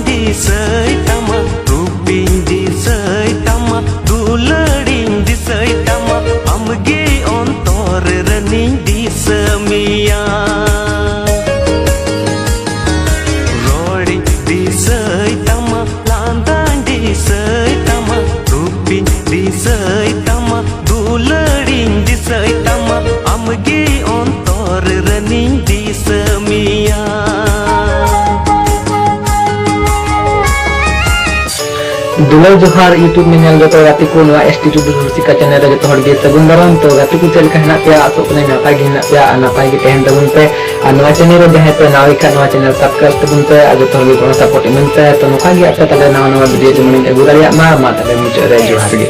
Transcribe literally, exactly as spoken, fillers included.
ᱫᱤᱥᱟᱹᱭ ᱛᱟᱢᱟ, ᱨᱩᱯᱤᱧ ᱫᱤᱥᱟᱹᱭ ᱛᱟᱢᱟ, ᱫᱩᱞᱟᱹᱲᱤᱧ ᱫᱤᱥᱟᱹᱭ ᱛᱟᱢᱟ, ᱟᱢᱜᱮ ᱚᱱᱛᱚᱨ ᱨᱮᱱᱤᱧ ᱫᱤᱥᱟᱹ ᱢᱮᱭᱟ᱾ ᱨᱚᱲᱤᱧ ᱫᱤᱥᱟᱹᱭ ᱛᱟᱢᱟ, ᱞᱟᱸᱫᱟᱧ ᱫᱤᱥᱟᱹᱭ ᱛᱟᱢᱟ, ᱨᱩᱯᱤᱧ ᱫᱤᱥᱟᱹᱭ ᱛᱟᱢᱟ, ᱫᱩᱞᱟᱹᱲᱤᱧ ᱫᱤᱥᱟᱹᱭ ᱛᱟᱢᱟ, ᱟᱢᱜᱮ ᱚᱱᱛᱚᱨ ᱨᱮᱱᱤᱧ ᱫᱤᱥᱟᱹ ᱢᱮᱭᱟ᱾ ᱫᱩᱞᱟᱹᱲ ᱡᱚᱦᱟᱨ YouTube ᱧᱮᱧᱮᱞ ᱡᱚᱛᱚ ᱜᱟᱛᱮ ᱠᱚ, ᱱᱚᱣᱟ S T Studio ᱨᱩᱥᱤᱠᱟ channel ᱨᱮ ᱡᱚᱛᱚ ᱦᱚᱲ ᱜᱮ ᱥᱟᱹᱜᱩᱱ ᱫᱟᱨᱟᱢ᱾ ᱛᱚ ᱜᱟᱛᱮ ᱠᱚ, ᱪᱮᱫ ᱞᱮᱠᱟ ᱦᱮᱱᱟᱜ ᱯᱮᱭᱟ? ᱟᱥᱚᱜ ᱠᱟᱹᱱᱟᱹᱧ ᱱᱟᱯᱟᱭ ᱜᱮ ᱦᱮᱱᱟᱜ ᱯᱮᱭᱟ, ᱟᱨ ᱱᱟᱯᱟᱭ ᱜᱮ ᱛᱟᱦᱮᱱ ᱛᱟᱵᱚᱱ ᱯᱮ᱾ ᱟᱨ ᱱᱚᱣᱟ channel ᱨᱮ ᱡᱟᱦᱟᱸᱭ ᱯᱮ ᱱᱟᱣᱟ ᱜᱮ ᱠᱷᱟᱱ, ᱱᱚᱣᱟ channel subscribe ᱛᱟᱵᱚᱱ ᱯᱮ, ᱟᱨ ᱡᱚᱛᱚ ᱦᱚᱲ ᱜᱮ ᱜᱚᱲᱚ support ᱮᱢᱟᱹᱧ ᱯᱮ᱾ ᱛᱚ ᱱᱚᱝᱠᱟ ᱜᱮ ᱟᱯᱮ ᱛᱟᱦᱞᱮ ᱱᱟᱣᱟ ᱱᱟᱣᱟ video ᱡᱮᱢᱚᱱᱤᱧ ᱟᱹᱜᱩ ᱫᱟᱲᱮᱭᱟᱜ ᱢᱟ᱾ ᱢᱟ ᱛᱟᱦᱞᱮ ᱢᱩᱪᱟᱹᱫ ᱨᱮ ᱡᱚᱦᱟᱨ ᱜᱮ᱾